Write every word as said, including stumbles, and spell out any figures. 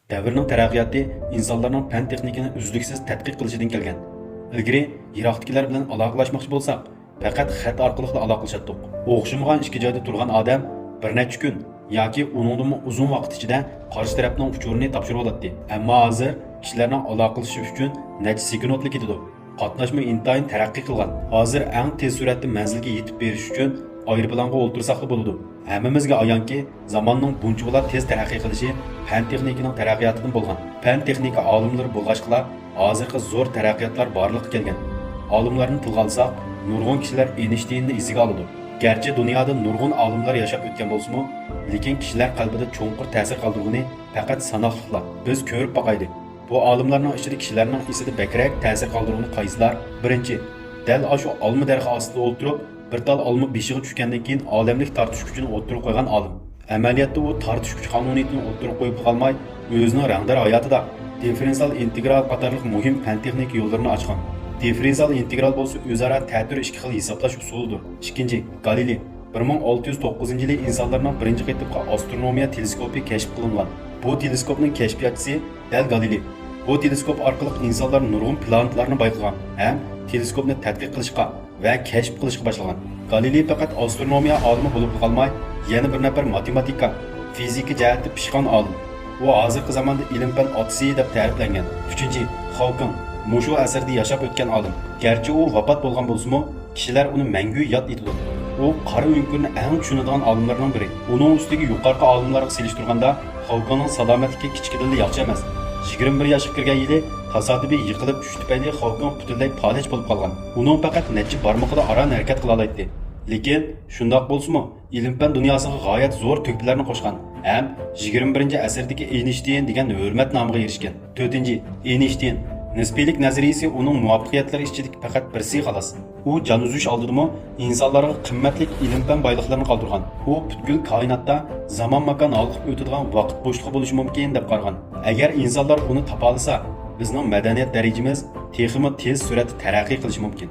دەۋرنىڭ تەرەققىياتى ئىنسانلارنىڭ پەن تېخنىكىنى ئۈزلۈكسىز تەتقىق قىلىشىدىن كەلگەن. ئىلگىرى يىراقتىكىلەر بىلەن ئالاقىلاشماقچى بولساق، پەقەت خەت ئارقىلىقلا ئالاقىلىشاتتۇق. ئوخشىمىغان ئىككى جايدا تۇرغان ئادەم بىر نەچچە كۈن ياكى ئۇنىڭدىنمۇ ئۇزۇن ۋاقىت ئىچىدە قارشى تەرەپنىڭ ئۇچۇرىنى تاپشۇرۇۋالاتتى. ئەمما ھازىر كىشىلەرنىڭ ئالاقىلىشىشى ئۈچۈن نەچچە سېكۇنتلا كېتىدۇ. قاتناشمۇ ئىنتايىن تەرەققىي قىلغان. ھازىر ئەڭ تېز سۈرئەتتە مەنزىلگە يېتىپ بېرىش ئۈچۈن ئايروپىلانغا ئولتۇرساقلا بولىدۇ. ھەممىمىزگە ئايانكى، زاماننىڭ بۇنچىۋالا تېز تەرەققىي قىلىشى پەن تېخنىكىنىڭ تەرەققىياتىدىن بولغان. پەن تېخنىكا ئالىملىرى بولغاچقىلا، ھازىرقى زور تەرەققىياتلار بارلىققا كەلگەن. ئالىملارنى تىلغا ئالساق، نۇرغۇن كىشىلەر ئېينىشتىيننى ئېسىگە ئالىدۇ. گەرچە دۇنيادا نۇرغۇن ئالىملار ياشاپ ئۆتكەن بولسىمۇ، لېكىن كىشىلەر قەلبىدە چوڭقۇر تەسىر قالدۇرغىنى پەقەت ساناقلىقلا. بىز كۆرۈپ باقايلى، بۇ ئالىملارنىڭ ئىچىدە كىشىلەرنىڭ ئېسىدە بەكرەك تەسىر قالدۇرغىنى قايسىلار؟ بىرىنچى، دەل ئاشۇ ئالما دەرىخى ئاستىدا ئولتۇرۇپ، بىر تال ئالما بېشىغا چۈشكەندىن كېيىن ئالەملىك تارتىش كۈچىنى ئوتتۇرىغا قويغان ئالىم. ئەمەلىيەتتە ئۇ تارتىش كۈچى قانۇنىيىتىنى ئوتتۇرىغا قويۇپ قالماي، ئۆزىنىڭ رەڭدار ھاياتىدا دىففېرېنسىئال ئىنتېگرال قاتارلىق مۇھىم پەن تېخنىكا يوللىرىنى ئاچقان. دىففېرېنسىئال ئىنتېگرال بولسا ئۆزئارا تەتۈر ئىككى خىل ھېسابلاش ئۇسۇلىدۇر. ئىككىنچى، گالىلېي. بىر مىڭ ئالتە يۈز توققۇزىنچى يىلى ئىنسانلارنىڭ بىرىنچى قېتىمقى ئاسترونومىيە تېلېسكوپى كەشىپ قىلىنغان. بۇ تېلېسكوپنىڭ كەشپىياتچىسى دەل گالىلېي. بۇ تېلېسكوپ ئارقىلىق ئىنسانلار نۇرغۇن پلانېتىلارنى بايقىغان ھەم تېلېسكوپنى تەتقىق قىلىشقا ۋە كەشىپ قىلىشقا باشلىغان. گالىلېي پەقەت ئاسترونومىيە ئالىمى بولۇپلا قالماي، يەنە بىر نەپەر ماتېماتىكا، فىزىكا جەھەتتە پىشقان ئالىم. ئۇ ھازىرقى زاماندا ئىلىم-پەن ئاتىسى دەپ تەرىپلەنگەن. ئۈچىنچى، خاۋكىڭ. مۇشۇ ئەسىردە ياشاپ ئۆتكەن ئالىم. گەرچە ئۇ ۋاپات بولغان بولسىمۇ، كىشىلەر ئۇنى مەڭگۈ ياد ئېتىدۇ. ئۇ قارا ئۆڭكۈرنى ئەڭ چۈشىنىدىغان ئالىملارنىڭ بىرى. ئۇنىڭ ئۈستىگە يۇقىرىقى ئالىملارغا سېلىشتۇرغاندا، خاۋكىڭنىڭ سالامەتلىكى كىچىكىدىنلا ياخشى ئەمەس. يىگىرمە بىر ياشقا كىرگەن يىلى تاسادىپىي يىقىلىپ چۈشۈش تۈپەيلى خاۋكىڭ پۈتۈنلەي پالەچ بولۇپ قالغان. ئۇنىڭ پەقەت نەچچە بارمىقىدا ئاران ھەرىكەت قىلالايتتى. لېكىن شۇنداق بولسىمۇ، ئىلىم-پەن دۇنياسىغا غايەت زور تۆھپىلەرنى قوشقان ھەم يىگىرمە بىرىنچى ئەسىردىكى ئېينىشتىين دېگەن ھۆرمەت نامىغا ئېرىشكەن. تۆتىنچى، ئېينىشتىين. نىسپىيلىك نەزەرىيىسى ئۇنىڭ مۇۋەپپەقىيەتلىرى ئىچىدىكى پەقەت بىرسى خالاس. ئۇ جان ئۈزۈش ئالدىدىمۇ ئىنسانلارغا قىممەتلىك ئىلىم-پەن بايلىقلىرىنى قالدۇرغان. ئۇ پۈتكۈل كائىناتتا زامان-ماكان ھالقىپ ئۆتىدىغان ۋاقىت بوشلۇقى بولۇشى مۇمكىن دەپ قارىغان. ئەگەر ئىنسانلار ئۇنى تاپالىسا، بىزنىڭ مەدەنىيەت دەرىجىمىز تېخىمۇ تېز سۈرئەتتە تەرەققىي قىلىشى مۇمكىن.